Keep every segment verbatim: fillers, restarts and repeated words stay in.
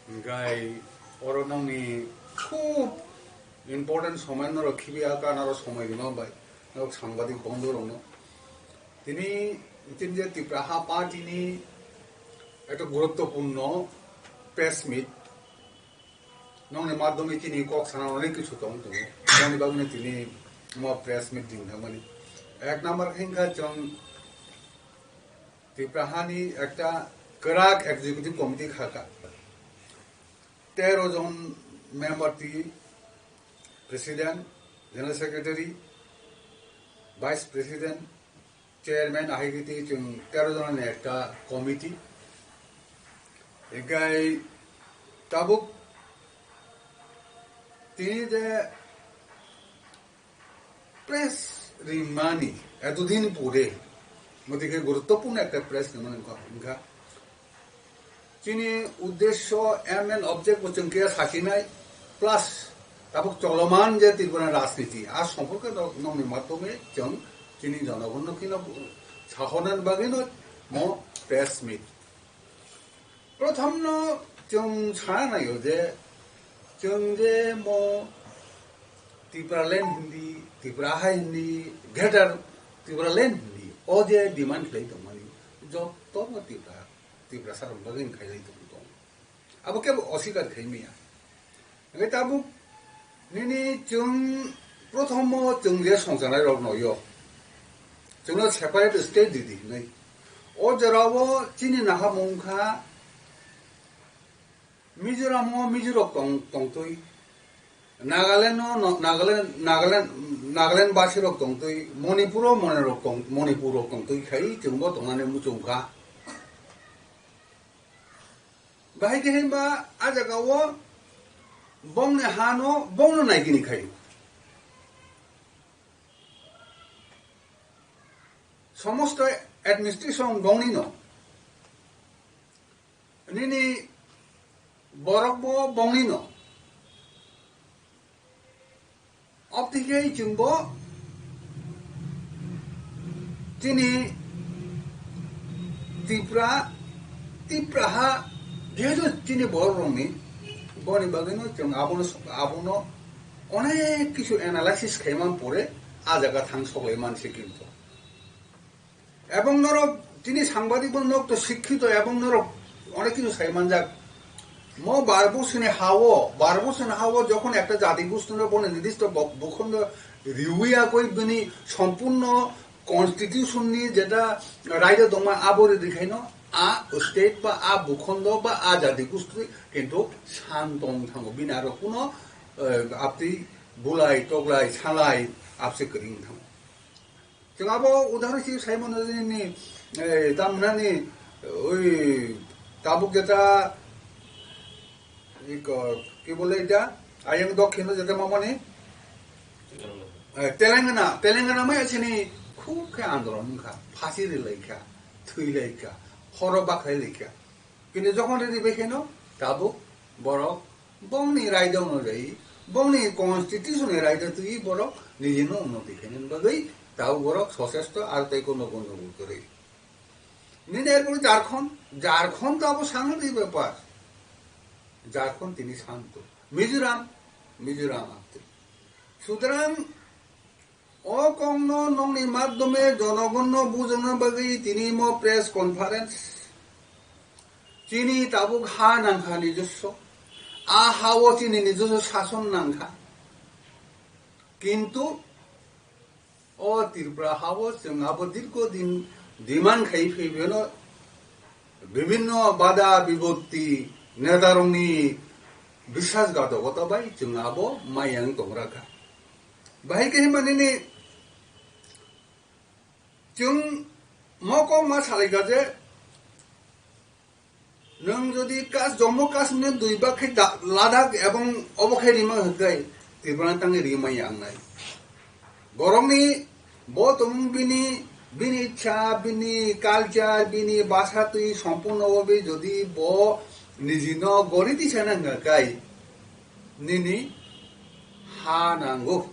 Gai oro nongni khub important somoi norok khibi aka naro somoi rima bai norok sangbadik bondhu rokno. Tini itin je Tipra ha party ni ekta guruttopurno press meet nongni madhyome tini kok sana onek kichu tong tongo. Boni bagwino tini mo press meet ding thangmani. Ek number khe wngkha chwng Tipra hani ekta kwrak executive committee khaka. Tero jon member ti president, general secretary, vice president, chairman ahigiti chwng tero jonani ekta committee. Egai tabuk tini je press rimani etodin pore, motike guruttopurno ekta press rimani wngkha, wngkha. Chini uddesho, aim and object bo chwng khe sakinai, plus tabuk choloman je Tripura rajniti, a somporke no-, nongni matome chwng chini jonogonno kheno sahornani bagwino mo press meet. Prothomno chwng sana naio je chwng je mo Tipraland hindi, Tipra hai hindi, Greater Tipraland hindi, o je demand khlai tongmani, jotono Tipra, Tiprasa rok bagwi khailai tong tong. Abo kebo osikar khai maya. Hingke tabuk nini chwng prothomo chwng je songcharnai rok noyo. Chwngno separate state didi hinwi. O jorao chini nahamung kha Mizoram o Mizo rok tong, tongtwi. Nagaland o no, Nagaland, Nagaland, Nagaland basi rok tongtwi. Manipur o Manipur rok tong, Manipur rok tongtwi khai chwngbo tongnani muchung kha. Bahai khe himba a jaga o bongni hano bongno naigini khai. Somosto administration bongni no. Nini borok bo bongni no. Obtike chwngbo chini Tipra, Tipra ha jehetu chini borok rokni boni bagwino chwng abono, abono onek kisu analysis khaimani pore a jaga thang soklai manse kintu. Ebong norok tini sangbadik bo nok to sikkito ebong norok onek kisu sai manjak. Mo bar bosoni hao, bar bosoni hao jokhon ekta jati gostino bono nirdisto bo-, bukhondo riwi agoi bini sompurno constitution ni jeta raida dongma abo ri dikhaino a state ba a bukhondo ba a jati gosti kintu san tong thango bini aro kuno, eh, apti bulai toglai salai apse kwrwng thango. Chwng abo udahoron si sai mano je nini, eh, tamnani, oi, tabuk jeta, iko, ki bole eta? Ayang dokhino jeta mamani? Eh, Telangana, Telangana mai sini khub khe andolon wngkha, phasi rilai kha, thwi lai kha, horo bakhai lai kha. Kintu jokhon riri bai kheno, tabuk borok bongni raida onujai, bongni constitution ni raida twi borok nijino unnoti khainani bagwi tabuk borok sochesto ar tei kono kono kwrwi. Nini erpore Jharkhand, Jharkhand to abo sangrwdi bepar. Jharkhand tini santo. Mizoram, Mizoram aptwi. Sutrang O kokno nokni madhyome jonogonno bujokna bagwi tini mo press conference. Chini tabuk ha nangkha nijoswo. A hao chini nijoswo sason nangkha. Kintu o Tripura hao chwng abo dirgo din demand khai phaiphano bibhinno bada bibotti netarokni biswasghatokota bai chwng abo mayang tongra kha. Bahai khe himba nini chwng mo kok ma salai kha je nwng jodi Kas-, Jammu Kashmir dui bak khe da-, Ladakh ebong obo khe rima hwnkhe Tripura tangwi rima yangnai. Borokni bo tongmung bini, bini ichha, bini culture, bini basa twi sompurno obo jodi bo nijino gori tisana hwnkhe nini ha nango.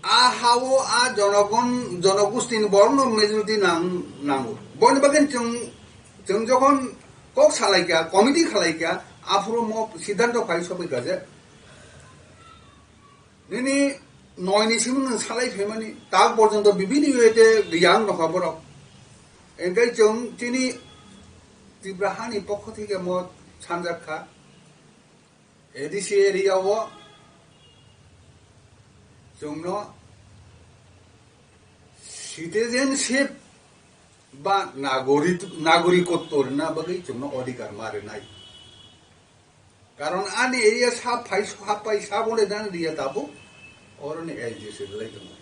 A hao a jonogon, jonogostini borokno majority nang-, nango. Boni bagwi chwng, chwng jokhon kok salaikha, committee khalaikha, aphuru mo siddhanto phai sobaikha je nini noini simi nwng salai phaimani, tak porjonto bibini wete riyang nokha borok. Engkai chwng chini Tripura hani pokho thike mo sanjak kha, A D C area o chwngno citizenship ba nagori-, nagorikotto rwna bagwi chwngno odhikar ma rwnai. Karon ani area sa phai, sa phai, sa bole dan area tabuk oroni A D C rwlai tongo.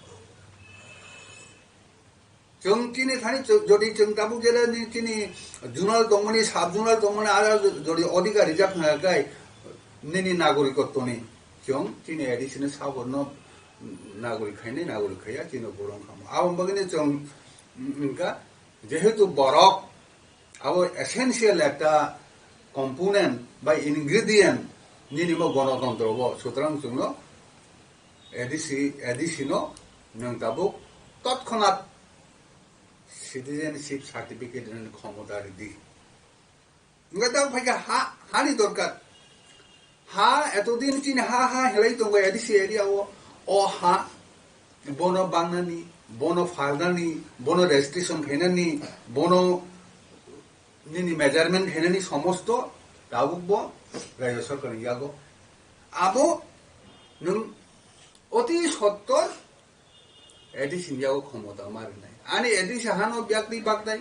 Chwng chini thani chw-, jodi chwng tabuk jele ni chini zonal tongmani, sub zonal tongmani, ara jodi odhikar rijak na kai nini nagorikottoni chwng chini A D C ni saborno nagorik khainai, nagorik khaiya chini borok kamo. Aboni bagwino chwng, mm, wngkha jehetu borok abo essential ekta component ba ingredient nini bo gonotontro bo, sutrang chwngno A D C, A D C no nwng tabuk totkhonat citizenship certificate rwna khomota ridi. Wngkha tabuk phaikha ha, hani dorkar. Ha, etodin chini ha, ha hinlai tongo A D C area o, o ha, bono bangnani, bono phalnani, bono registration khainani, bono nini measurement khainani somosto tabuk bo rajya sarkar ni yago. Abo nwng oti sottor A D C ni yago khomota ma rwnai. Ani A D C hano byakdi bakdai,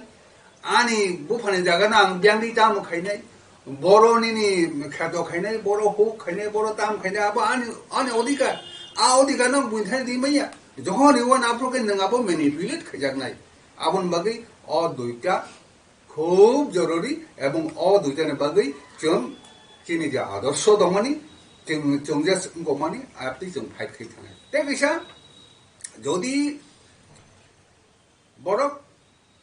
ani buphani jaga no ang byakdi tamo khainai, boro nini kheto khainai, boro huk khainai, boro tam khainai, abo ani, ani odhikar, a odhikar no buini thani di manya. Jokhon riwan aphuru khe nwng abo manipulate khaijaknai. Aboni bagwi o duita khub jorori ebong o duitani bagwi chwng chini je adorsho tongmani, chwng, chwng je wngkokmani, abtwi chwng fight khai thangnai. Tei kaisa, jodi borok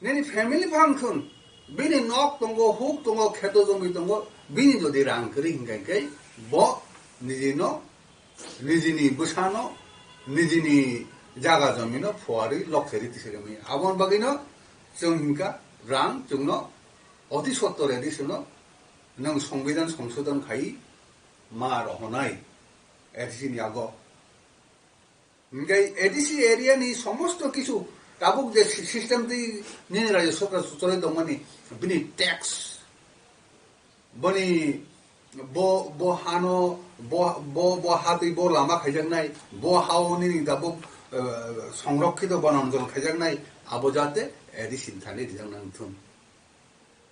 nini family function, bini nok tongo, huk tongo, kheto jomwi tongo, bini jodi rang kwrwi hinkha khe bo nijino nijini bwsano, nijini jaga jomino phuarwi lokcherwi tisirwi maya. Aboni bagwino chwng hinkha rang chwngno oti sottor A D C no nwng songbidan songsodon khai ma rohonai A D C ni yago. Hinkhe A D C area ni somosto kisu tabuk je si-, system twi nini rajya sarkar choli tongmani bini tax boni bo, bo hano, bo, bo, bo hatwi bo lama khaijaknai, bo hao nini tabuk, eh, songrokhito bonanjol khaijaknai, abo jate A D C ni thani rijak nang thung.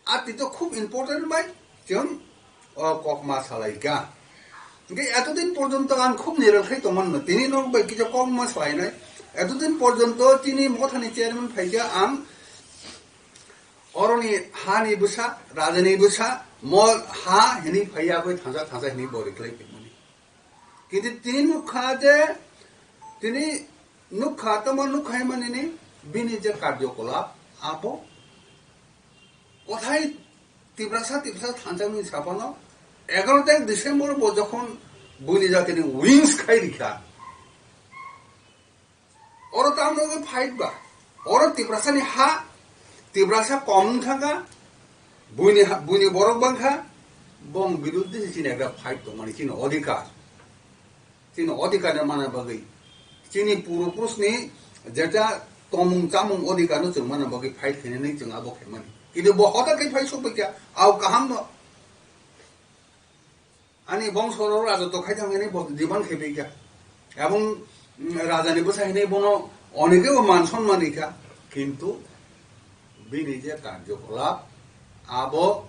Ati to khub important bai chwng o kokma salaikha. Hinkhe etodin porjonto ang khub niral khai tongmano, tini nok bai kisa kokma salainai. Etodin porjonto chini mothani chairman phaikha ang Oroni hani bwsa, rajani bwsa, mo ha hini phaiya bai thansa thansa hini bo rikhlai phimani. Kintu tini nukha je, tini nukha tamo nukha himani ni bini je karjokolap abo kothai Tiprasa Tiprasa thansa ni sapano egaroh tarikh December bo jokhon buini jatini wings khai rikha. Oro tamno wngwi fight ba? Oro Tiprasani ha, Tiprasa kom wng thangkha, buini ha, buini borok bangkha, bong biruddhe se chini ekta fight tongmani chini odhikar. Chini odhikar ni mana bagwi. Chini purupurusni jeta tomung chamung odhikar no chwng mana bagwi fight khainani chwng abo khaimani. Kintu bo hoda khe fight sokbaikha, au kaham no. Ani bongso rok raja to khai thang hini bo demand khai bai kha. Ebong, mm, raja ni bwsa hini bono oneke bo man sonman ri kha. Kintu bini je karjokolap abo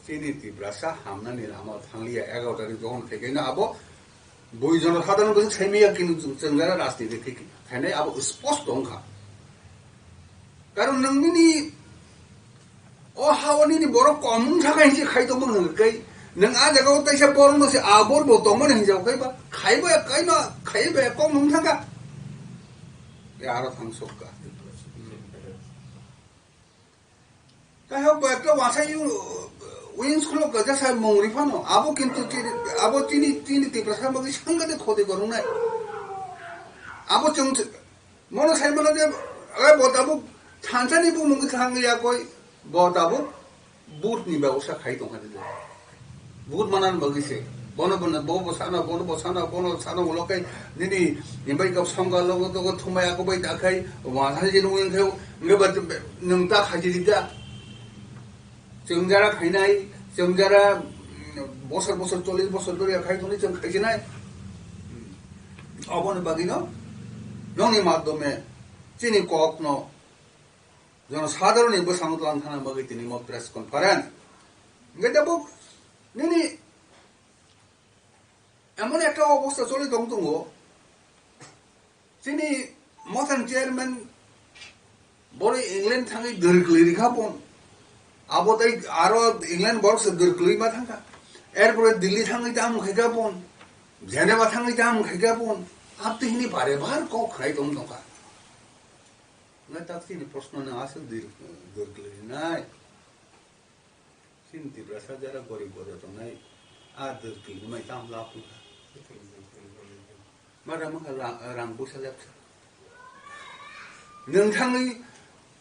chini Tiprasa hamnani lama thangliya egaroh tarikh jokhon khai khaino abo bui jono sadharon bwswk sai maya kintu chwng jara rajniti khai khainai abo sposto wngkha. Karon nwng nini o ha-o nini borok kom wng thangkha hinwi khai tongmani hwnka khe, nwng a jaga o taisa borok no se a bor bo tongmani hinjak khe ba, khai ba kaino, khai ba kom wng thangkha. E aro thang sok kha. Tei hok ba ekta wasa yu, wings khulok gajak sa mung ri phano, abo kintu chini, abo chini, chini Tiprasa bagwi sangkate khoti goroknai. Abo chwng Mono sai mano je, eh, bo tabuk thansa ni bumung thang ya koi, bo tabuk Vote ni bebosta khai tongkha nini. Vote manani bagwi se. Bono bono bo bo sana, bono bo sana, bono sana ulo kai nini, nini bai kap samga logo dogo thumai ako bai ta khai, wa sa je nung khai, nge ba nwng ta khai je da. Chwng jara khainai, chwng jara, mm, bosor bosor, chollish bosor dori khai toni chwng khai jinai. Oboni bagwi no, nongni madhyome, chini kok no, jono sadharonni bwskango tlang thana bagwi tini mo press conference. Hingke tabuk nini emon ekta obosta choli tong tongo, chini Mothan chairman boro England thangwi dwrwkli rikha pon. Abo tei aro England borok se dwrwkli ma thangkha. Erpore Delhi thangwi tamo khaikha pon. Geneva thangwi tamo khaikha pon. Abtwi hini bare bar kok khnai tong tongkha. Ngai tak chini proshno no aswk dwrwkli rinai. Chini Tiprasa jara gorib gorja tongnai, a dwrwkli mai tamo lab wngkha. Mara mangkha ra-, rang busa lepsa. Nwng thangwi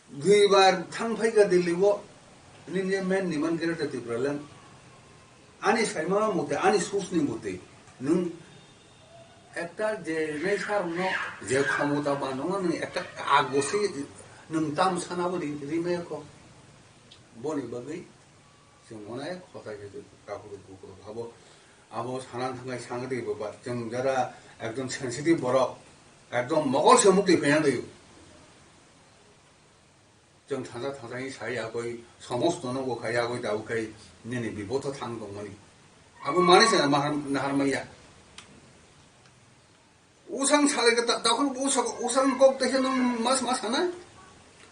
dui bar thang phaikha Delhi o, nini je main niman Greater Tipraland. Ani saima mate, ani source ni mate, nwng ekta je nai sarokno je khomota ba nongno nwng ekta agose nwng tam sana bo ri-, rimaya kho. Boni bagwi chwng onek hotai khe kaphuru buphuru abo, abo sana thangwi sangwi twi bo ba chwng jara ekdom sensitive borok, ekdom mogol se mukti phaiya twi. Chwng thangsa thangsa ni sai yagwi somosto no bo khai yagwi da bo khai nini biboto thang tongmani. Abo mani se nahar, nahar maya. Usang salai ka ta, takhul usang, usang kok tese nung mas mas sana.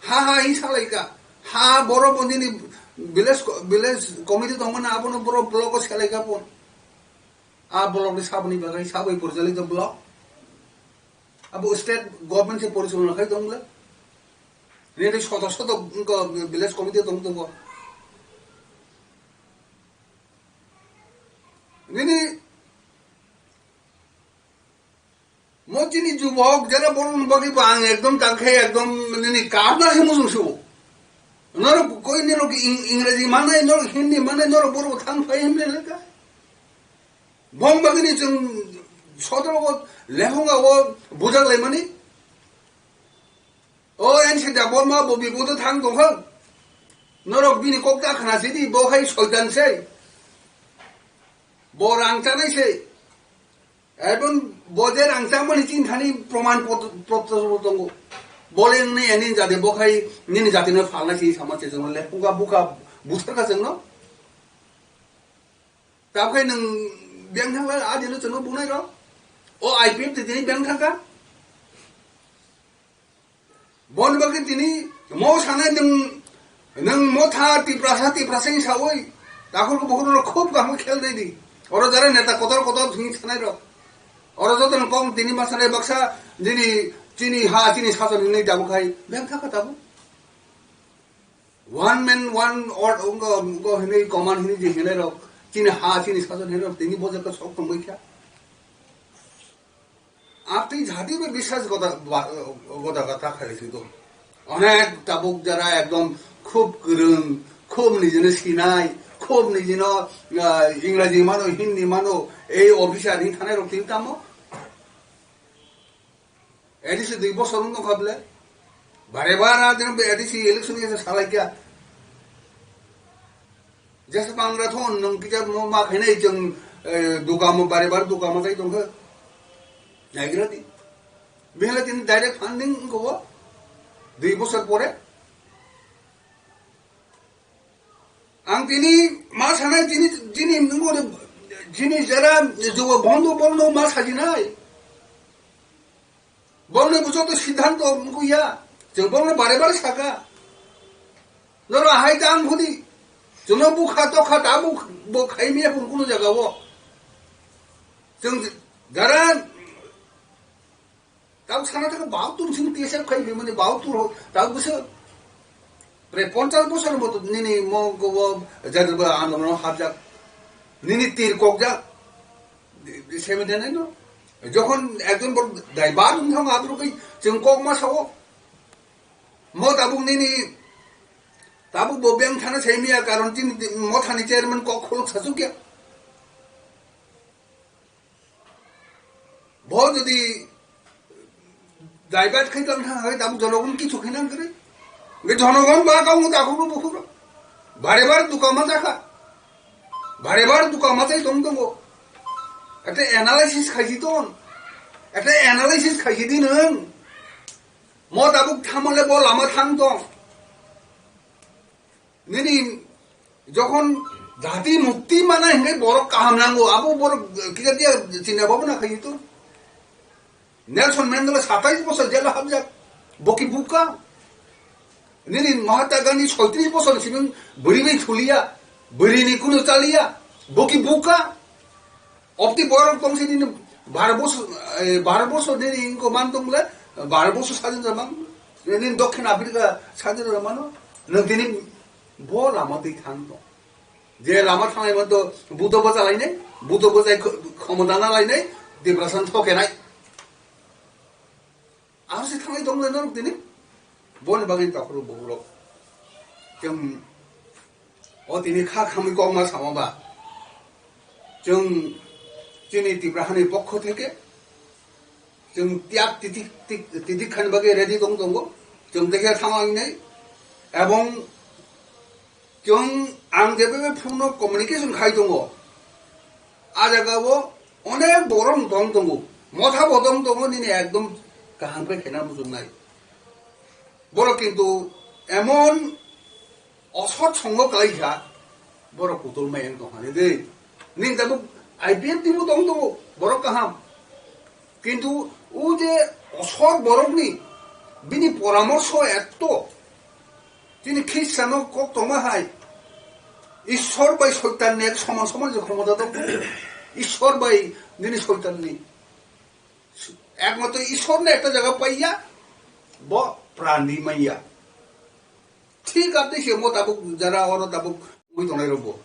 Ha ha hi salai ka. Ha boro bo nini village ko-, village committee tong mana abono boro block o salai ka pon. A block ni sabni bagai sabai porjali to block. Abo state government se porichalo khai tong le. Nini soto soto ko village committee tong tong ko. Nini Mo chini jubok, jara borok ni bagwi bo ang ekdom tak khe ekdom nini karna se mujung subo. Norok koi norok ing-, Ingreji manai, norok Hindi manai, norok borok thang phai himle leka. Bong bagwi ni chwng sodro o lekhonga o bujak lai mani. O N C da bo ma bo bibudo thang tong kho. Norok bini kok ta khna sidi, bo khai soitan se. Bo rang chanai se. Ebon bo je rang changmani chin thani proman pot-, potro tongo. Bole nini ani jate bo khai nini jate no phalna si sama se jongole buka buka busar ka jongno. Tabkhai nung beng thangla a dino chwngno bunai rok. O I P F tini beng thangka. Bon bagwi tini mo sanai nwng, nwng motha Tiprasa, Tiprasa ni sawi. Takhuk bukhuk no khub kaham khel dei di. Oro jara neta kotor kotor thwngwi sanai rok. Oro joto no kok tini ma sanai baksa nini chini ha chini sason hinwi tabuk hai. Beng thaka tabuk. One man, one or-, ungo, ungo hinwi command hinwi je hinwi rok. Chini ha chini sason hinwi rok. Tini bojak sok tongwi kha. Atwi jati be biswas goda, ba-, goda gata khai si do. Onek tabuk jara ekdom khub kwrwng, khub nijino sinai, khub nijino, ah, Ingreji mano, Hindi mano, ei officer ni thanai rok tin tamo. A D C dui bosor wng tongkha bwle. Bare bare dino A D C election khe salai kha. Jesa pangra thon nwng kisa mo ma khainai chwng, eh, dukamo bare bare dukamo tai tongkha. Naigra di. Bihla tini direct funding wngkha o. Dui bosor pore. Ang tini ma sanai tini, tini nungo de, tini jara jugo bondo bondo ma sajinai. Bondo bujo to siddhanto mukuya. Jeng bondo bare bare saka. Noro ahai ta ang hudi. Jono bukha tokha ta buk bo khai miya kun kuno jaga wo. Jeng jara Tau sana taka bau tur sing T S F khai bimani bau tur ho, tau bisa pre ponchas bosor moto nini mo go jadba andolon hapjak, nini tir kokjak, seventy nine no. Jokhon ekjon bor daibar wng thang abro kai chwng kok ma sao. Mo tabuk nini Tabuk bo beng thana sai miya, karon chini mothani chairman kok khuluk sasuk ya. Bo jodi divert khai tang thang hai, tabuk jonogon kichu khai nang kre. Ge jonogon ba kaung ta khuru bukhuru. Bare bare duka ma jakha. Bare bare duka ma chai tong tongo. Ekta analysis khaisi ton. Ekta analysis khaisi di nung. Mo tabuk thamole bo lama thang tong. Nini jokhon jati mukti mana hingai borok kaham nango, abo borok kisa dia chinta bhabna khai to. Nelson Mandela satais bosor jela habjak, boki buka. Nini Mahatma Gandhi soitris bosor simi buri bai thulia, buri ni kunu chalia, boki buka. Obti borok tong sini ni bar bosor, eh, bar bosor nini ingko man tong le, bar bosor sadin jamang, nini Dokhin Africa sadin jamano, nang tini bo lama twi thang tong. Je lama thangnai man to buto bwcha lainai, buto bwchai kho-, khomodana lainai, depression thokenai. Aro se thanglai tong le norok tini. Boni bagwi takhoro bohrok. Chwng o tini kha khamwi kokma sama ba. Chwng chini Tipra hani pokho theke chwng tiak titik tik, titik khani bagwi ready tong tongo. Chwng dekhe thanglangnai. Ebong chwng ang jebabe phone no communication khai tongo. A jaga o onek borok tong tongo. Motha bo tong tongo nini ekdom kaham khe khena muchungnai. Borok kintu emon osot songo kalaikha, borok kutul mai wng tongkha de. Ning tabuk I P F ni bo tong tongo, borok kaham. Kintu o je osot borokni bini poramorso etto, tini Khristan no kok tongma hai, Ishwar bai Soitan ni ek soman soman je khomota tong. Ishwar bai nini Soitan ni. Ekmatro Ishwar no ekta jaga paiya, bo pran di manya. Thik abdi se mo tabuk jara oro tabuk ui tongnai rokbo.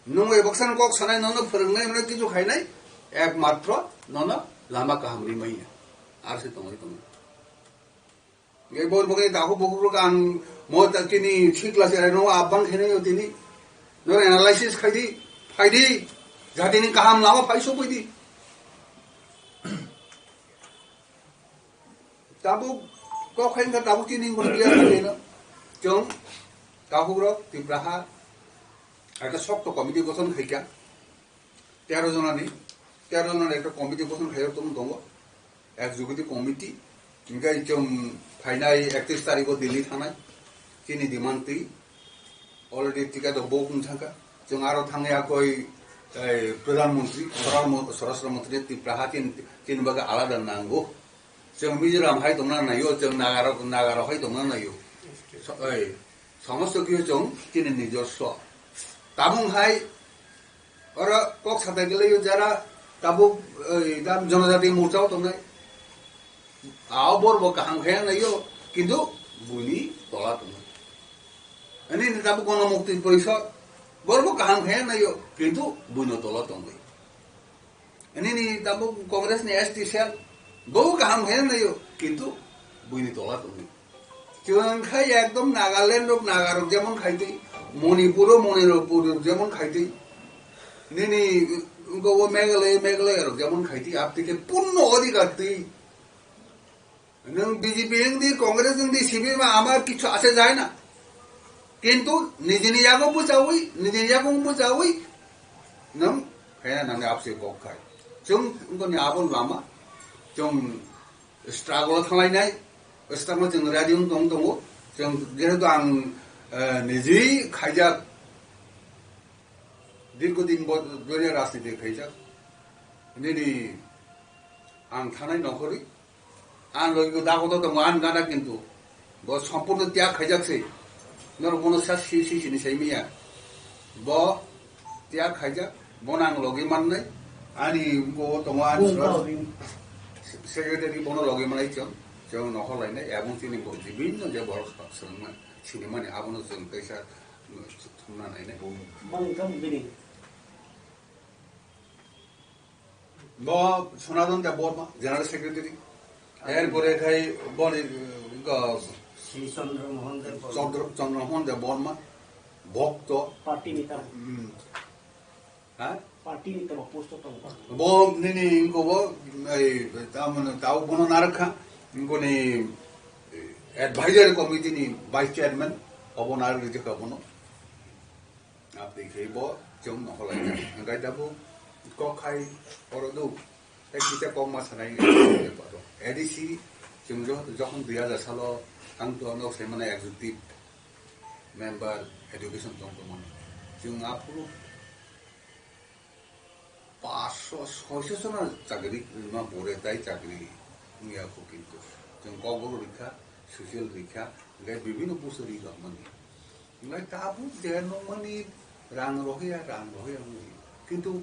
Nwng bai baksa no kok sanai, nono phwrwngnai, nono kichu khainai, ekmatro nono lama kaham ri manya. Ar se tongwi tongo. Ngai bor bwkha ni dahu bukhuk rok ang mo ta tini sik la cherai no abang khe nai tini. Nor analysis khai di, phai di. Jati ni kaham lama phai sopoi di. Tabuk kok khai wngkha tabuk tini wngkha clear khai no. Chwng dahu rok Tipra ha. Ekta sokto committee gothon khai kha. Tero jonani, tero jonani ekta committee gothon khaijak tong tongo, executive committee. Hingke chwng phainai ektis tarikh o Delhi thangnai, chini demand twi already ticket rok book wng thangkha. Chwng aro thangwi akoi, eh, Pradhan Mantri, Swarar-, Swarashtra Mantri Tipra ha chini, chini bagwi alada nango. Chwng Mizoram hai tongna naio, chwng Nagarok, Nagarok hai tongna naio. So-, oi, somosto kiyo chwng chini nijoswo. Tamung hai oro kok satai geleio jara tabuk, oi, dam Jonojati Morcha o tongnai. Ao bor bo kaham khe naio, kintu buini tola tongnai. Ani ni tabuk Gono Mukti Porishod, bor bo kaham khe naio, kintu buino tola tongwi. Nini tabuk Congress ni S T cell, bo kaham khe naio, kintu buini tola tongwi. Chwng khai ekdom Nagaland rok Naga rok jemon khaitwi, Manipur o Manipur rok jemon khaitwi, nini go Meghalaya, Meghalaya rok jemon khaitwi, aptike punno odhikar twi. Nwng B J P wng di, Congress wng di, C P M, আমার কিছু আসে যায় না। কিন্তু নিজে নিজে আগে বুঝাউই, নিজে নিজে আগে বুঝাউই, nwng kaya nang apse kok khai. Chwng wngkoni abon lama, chwng struggle thanglai nai, struggle chwng ready wng tong tongo. Chwng jehetu ang, eh, nijwi khaijak, dirgho din bo-, doriya rajniti khaijak. Nini ang thanai nokhorwi, ang logi dago to tongo, ang gana kintu bo sompurno tiag khaijak se. Norok bono sa si, si, sini sai miya. Bo tiag khaijak, bono ang logi mannai, ani bo tongo, ani Bung sura-, kau ring. Secretary bono logi manai chwng, chwng nokhor lainai, ebong chini bo bibinno je borok swrwngmani, sinimani abono chwng kaisa thumna nainai. Bung, bung tong bini. Bo Sonadon Debbarma, General Secretary. Erpore khai boni, uh, go, Sri Chandra Mohan Deb Barma. Chandra, Chandra Mohan Deb Barma, Bhokto. Party neta. Hmm. Ha? Party neta ba post o tongo. Bo nini ingko bo, ei, tamoni tau bono narwkha, ingkoni, eh, advisory committee ni vice chairman, obo narwk rijak bono. Aboni khe bo chwng nohor lai. Hwnkhe tabuk kok khai oro do. Tei kisa kok ma sanai. A D C chwng jo-, jokhon dui hajar salo ang to nok se mane executive member education tong tong mani. Chwng aphuru paanch sho, soi sho jona chakri ma pore tai chakri wngya kho kintu. Chwng kok bo rikha, social rikha, hwnkhe bibhinno post ri tong mani. Hwnkhe tabuk je nukmani rang rohya, rang rohya wngwi. Kintu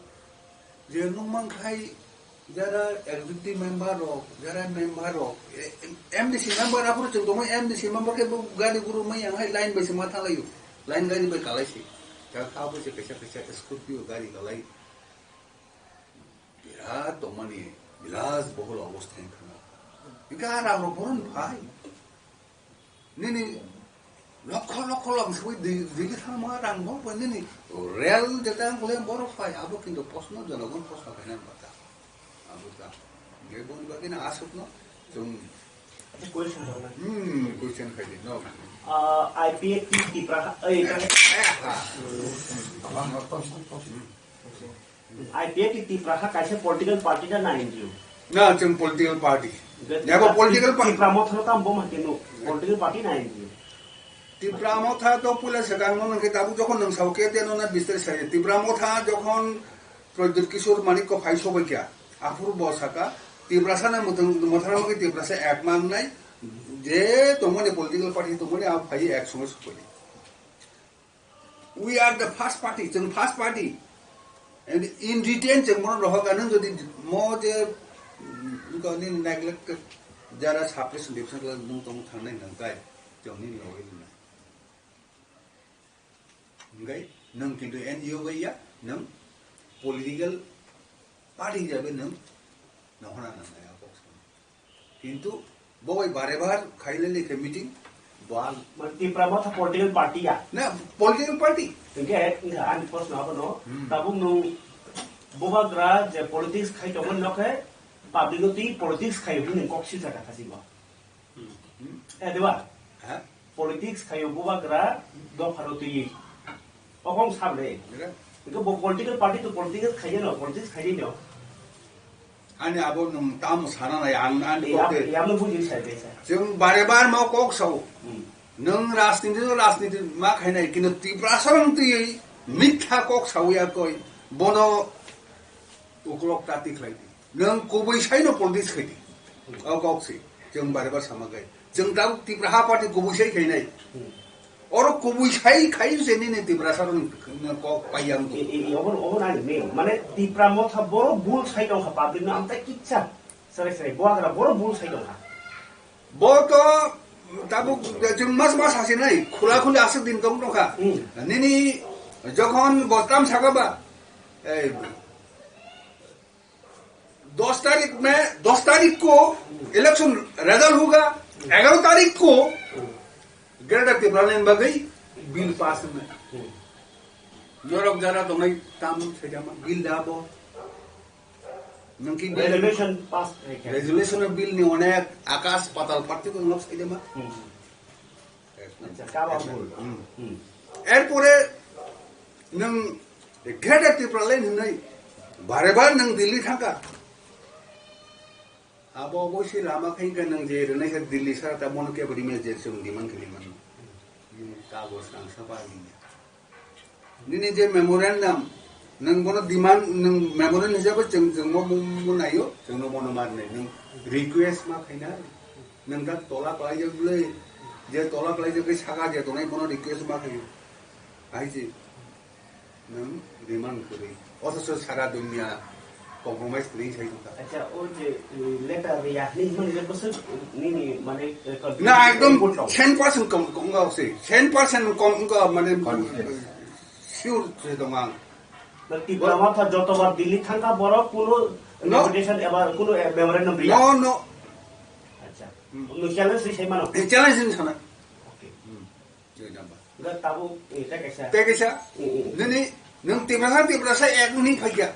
je nukman khai jara executive member rok, jara member rok, e, M D C member aphuru chwng tongmani M D C member khe bo gari guru mai yang hai line bai se ma thanglaio. Line gari bai kalai se. Ta kha bo se kaisa kaisa Scorpio gari kalai. Birat tongmani, bilas bohol obostha wngkha. Hwnkhe a rang rok boron phai. Nini lokho lokho lok sui di, di thangma rang bo, bo nini rel jeta ang kule borok phai, abo kintu posno jonogon posno khaina bata. Abo ta. Ge bon bagina asuk no, chung Question dong na. Hmm, question khai di, no. Ah, I P F T Tipra, eh, I P F T Tipra kaisa political party na N G O? Na, chwng political party. Yabo political party. Tipra Motha no tamo bo ma keno political party na N G O? Tipra Motha to pula se kan mon ke tabu jokhon nang sao ke de no na bistar sai. Tipra Motha jokhon Pradyut Kishore Manik ko phai sobai kya. Aphuru bo saka Tiprasa na Motha na ke Tiprasa ek mang nai je tongmani political party tongmani a phai ek songe sobai. We are the first party, chwng first party. And in return, chwng bono rohorkha, nwng jodi mo je, mm, wngkha nini neglect jara suppression, depression khlai nwng tongmo thangnai hwnkha, chwng nini logwi rwnai. Hwnkhe nwng kintu N G O bai ya, nwng political party hisabe nwng nohorna nangnai a kok. Kintu bo bai bare bar khailele khe meeting, bo ang Mane Tipra Motha political party ya? Na, political party. Hwnkhe, wngkha ani proshno abono, Hmm. tabuk nwng bubagra je politics khai tongmani no khe public no twi politics khai hwnwi nwng kok sijak kha simo. Hmm. Eh, diba? Ha? Politics khaio bubagra dophano twi. Okong sable. Nira? Hwnkhe bo political party to political khaiyano, politics khaiyano. Ani abo nwng tamo sana nai ang ani Yam, kote. Yamno buji sai be sa. Chwng bare bar mo kok sao. Hmm. Nwng rajniti no rajniti ma khainai kino Tiprasa rong twi mitha kok sao ya koi. Bono uklok tati khlai di. Nwng kubui sai no politics khai di. O kok si. Chwng bare bar sama kai. Chwng tabuk Tipra ha party kubui sai khainai. Hmm. Oro kubui sai khai se nini Tiprasa rong kok payang. I, i, i, obor, obor ani me. Mane Tipra Motha boro bul sai tong kha public no amtai kicha. Sare sare bo agra boro bul sai tong kha. Bo to tabuk chwng mas mas hasi nai. Khula khuli aswk din tong tong kha. Hmm. Nini jokhon bo tam saka ba. Ei, दस तारीख में, दस तारीख को election result होगा, एगारह तारीख को ग्रेटर टिप्रालैंड bagwi bill pass wngnai. Norok jara tongnai tam saijama bill da bo. Nwng ki bill Resolution pass khai kha. Resolution bill ni onek akas patal party ko nwng saijama. Hmm. Acha, kaba bul. Hmm. Hmm. Erpore nwng Greater Tipraland hinwi bare bar nwng Delhi thangkha. Abo obosi lama khaikha nwng je rwnai kha Delhi sara ta mono kebo rimani je chwng demand khaiwi mano. Nwng kagoj nang sapa nini. Nini je memorandum, nwng bono demand, nwng memorandum hisabe chwng, chwng bo, bo, bo naio, chwngno bono ma rwnai. Nwng request ma khaina, nwng da tola kalaijak bwlwi, je tola kalaijak khe saka je tongnai bono request ma khaio. Hai se, nwng demand kwrwi. Othocho sara dunia compromise kwrwi sai tongkha. Acha, o je, eh, letter ya, ni hwnmani je bwswk nini, mane, eh, Na, ekdom report rok. Cent percent kom, kom wngkha se. Cent percent kom wngkha, mane, Confidence. Sure se tong ang. Na, Tipra Motha jotobar Delhi thangkha borok kuno No. Deputation eba kuno, eh, memorandum riya? No, no. Acha. Hmm. No challenge se sai mano? Eh, challenge ni sana. Ga tabuk, eh, tei kaisa. Tei kaisa. Mm, mm. Nini, nwng Tiprasa, Tiprasa ek nini phaikya.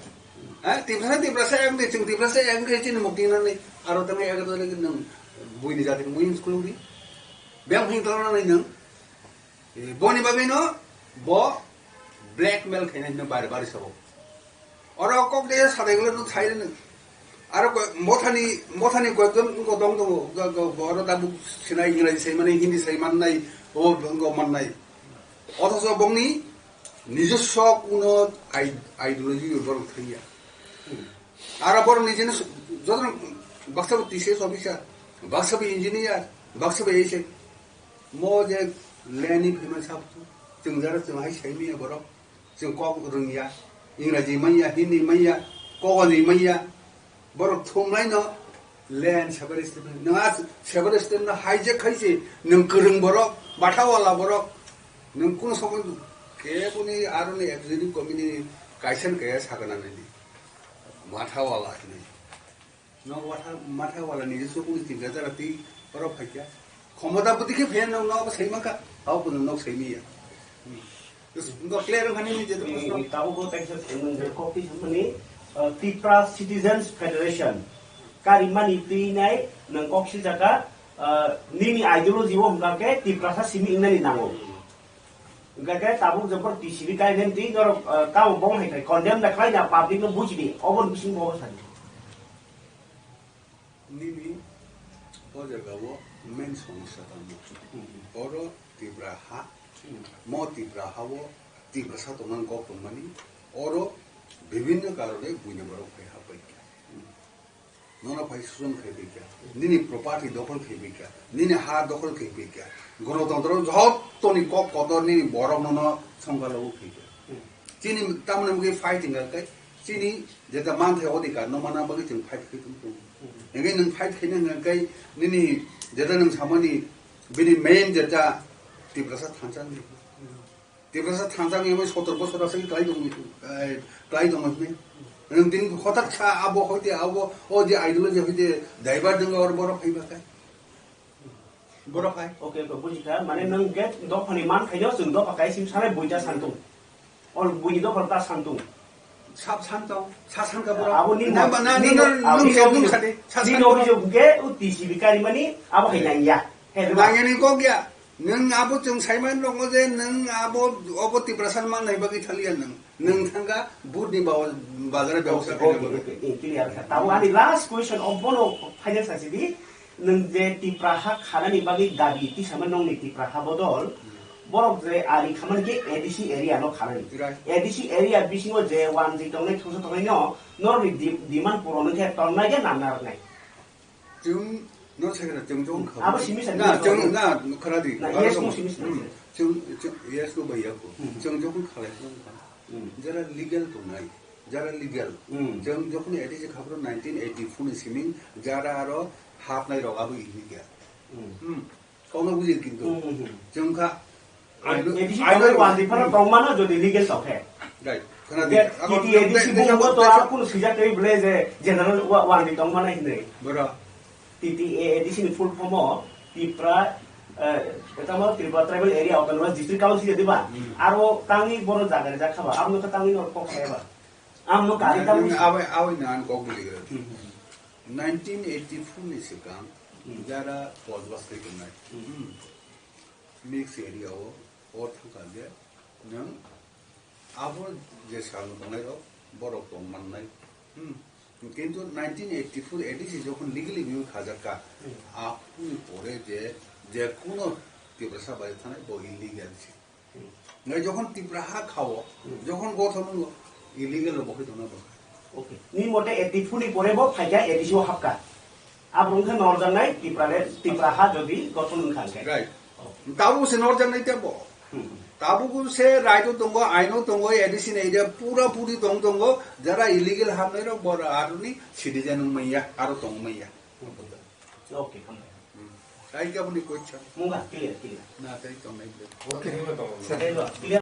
Ha? Tiprasa, Tiprasa ek ni, chwng Tiprasa ek ni chini mukti nani. Aro tangwi ek dole nwng buini jati mui school di. Beng hing tolo nani nwng. Eh, boni bagwi no, bo blackmail khainai no bari bari sabo. Oro kok de sadai gulo no thai rwno. Aro ko mothani, mothani koyekjon wngkha dong tongo. Ga, ga, oro tabuk sinai Ingreji sai mani, Hindi sai mannai, o wngkha mannai. Othocho bongni nijoswo kuno ai-, ideology borok thangya. Aro borok nijeni s-, jotono baksa bo T C S officer, baksa bo engineer, baksa bo A S I. Mo je leni phima sabtu, chwng jara chwng hai sai miya borok. Chwng kok rwngya, Ingreji manya, Hindi manya, kokoni manya, borok thumlaino land separate state no. Nwng a separate state no hijack khaise, nwng kwrwng borok, bathawala borok, nwng kuno somoi keboni aroni executive committee kaisa kaya sakana nini. Bathawala hinwi. No watha, matha wala ni jesu kuni chinta jara twi oro phaikya. Khomota bwtwi khe phayan no, no sai mangkha. Hao kuno nok sai miya. Ngo clear wngkha nini je to. Ni, ni tabuk bo kaisa nung je kok twi samani, uh, Tipra Citizens Federation. Kari mani twi nai nang kok si jaka, uh, nini ideology o hwnka khe Tiprasa simi ingnani nango. Hwnka khe tabuk je bor T C B kai nem twi norok, uh, tamo bong hai khai condemn da khlai na public no buji di. Obon bising bo sadi. Nini o jaga o main somosya tamo. Oro Tipra ha, mo Tipra ha o Tiprasa tongnang kok tongmani, oro bibhinno karone buini borok phai hapai kha. Nono phai sujon khai pai kha, nini property dokhol khai pai kha, nini ha dokhol khai pai kha. Gonotontro jotoni kok kotor nini borok nono songkalo khai kha. Chini tamni mungwi fighting kha kai, chini jeta manthai odhikar no mana bagwi chwng fight khai tong tong. Hingke nwng fight khaina hwnka kai nini jeta nwng samani bini main jeta Tiprasa thansa ni. Tiprasa thansa ni sotor bosor asai klai tong, eh, klai tong ni. Nwng tin hotak sa abo hoite abo o je ideology hoite divert dong or borok hai ba kai. Borok hai. Okay, okay, bujikha. Mane nwng ge dophani man khaino chwng dopha kai sim sanai buita santung. Ol buini dopha ta santung. Sab santong, sa sanka borok. Abo ni na, na, na, ni, nung, nung, nung, nung sade, sa nini sanka borok. Obhijog ge u T C B kari mani abo hai nangya. He, nangya ni kok ya. Nwng abo chwng saiman tongo je nwng abo obo Tiprasa manai bagwi thangya nwng. Nwng thangkha vote ni ba-, bazar bebosta khaina bagwi. Okay, okay, okay, clear kha. Tamo ani last question obono final sa sidi, nwng je Tipra ha khanani bagwi dabi tisama nongni Tipra ha bodol, borok je ari khamani je A D C area no khanani. Right. A D C area bisingo je wanjwi tongnai thongsa tongnai no, norni di-, demand puron wngkhe tongnai ya nang narwknai? Chwng no sakha chwng jong kha. Abo simi sa na ni chwng so. Na khara di. Na, yes, no simi sa. Hmm. Chwng, chwng, yes, no bai ya ko. Hmm. Chwng jong khalai chwng kha. Hmm. Jara legal tongnai. Jara legal. Hmm. Chwng jokon A D C khabro nineteen eighty-four ni siming jara aro hapnai rok abo illegal. Hmm. Hmm. Kono bujil kintu. Hmm, hmm, hmm. Chwng kha A D C tongwi wandi phano tongmano jodi legal tongkhe. Right. Khana di. T T A D C bumo to ar kunu sijak tei bole je general wa-, wandi tongmana hinwi. Bora. T T A A D C ni full form o Tipra, eh, tamo Tripura Tribal Area Autonomous District Council diba? Hmm. Aro tangwi boro jaga rijak khaba, amno khe tangwi no kok khaiba. Amno kari tangwi. Abai, abai nan kok buli gra. Hmm. Nineteen eighty-four ni sikang, hmm, jara pojwas tei tongnai. Hmm. Hmm. Mix area o, o thangkha je, nwng abo je sal tongnai rok, borok tong mannai. Hmm. Kintu nineteen eighty-four A D C jokhon legally bill khajak kha, hmm, aboni pore je, je kuno Tiprasa bai thanai bo illegal se. Ngai jokhon Tipra ha khao, hmm, jokhon gothon wngo, illegal bo khai tongna bo. Okay. Ni mote eighty-four ni pore bo phaikha A D C o hapkha. Abrung khe norjaknai Tipra le, Tipra ha jodi gothon wngkha khe. Right. Tabuk se norjaknai tebo. Hmm. Tabuk se right o tongo, aino tongo, A D C ni area pura puri tong tongo, jara illegal hamnai rok bor aroni citizen wngmaya, aro tongmaya. Okay, hambai. Hmm. Tai ke apni question. Mungga, clear, clear. Na, tai tongnai ble. Okay. Clear.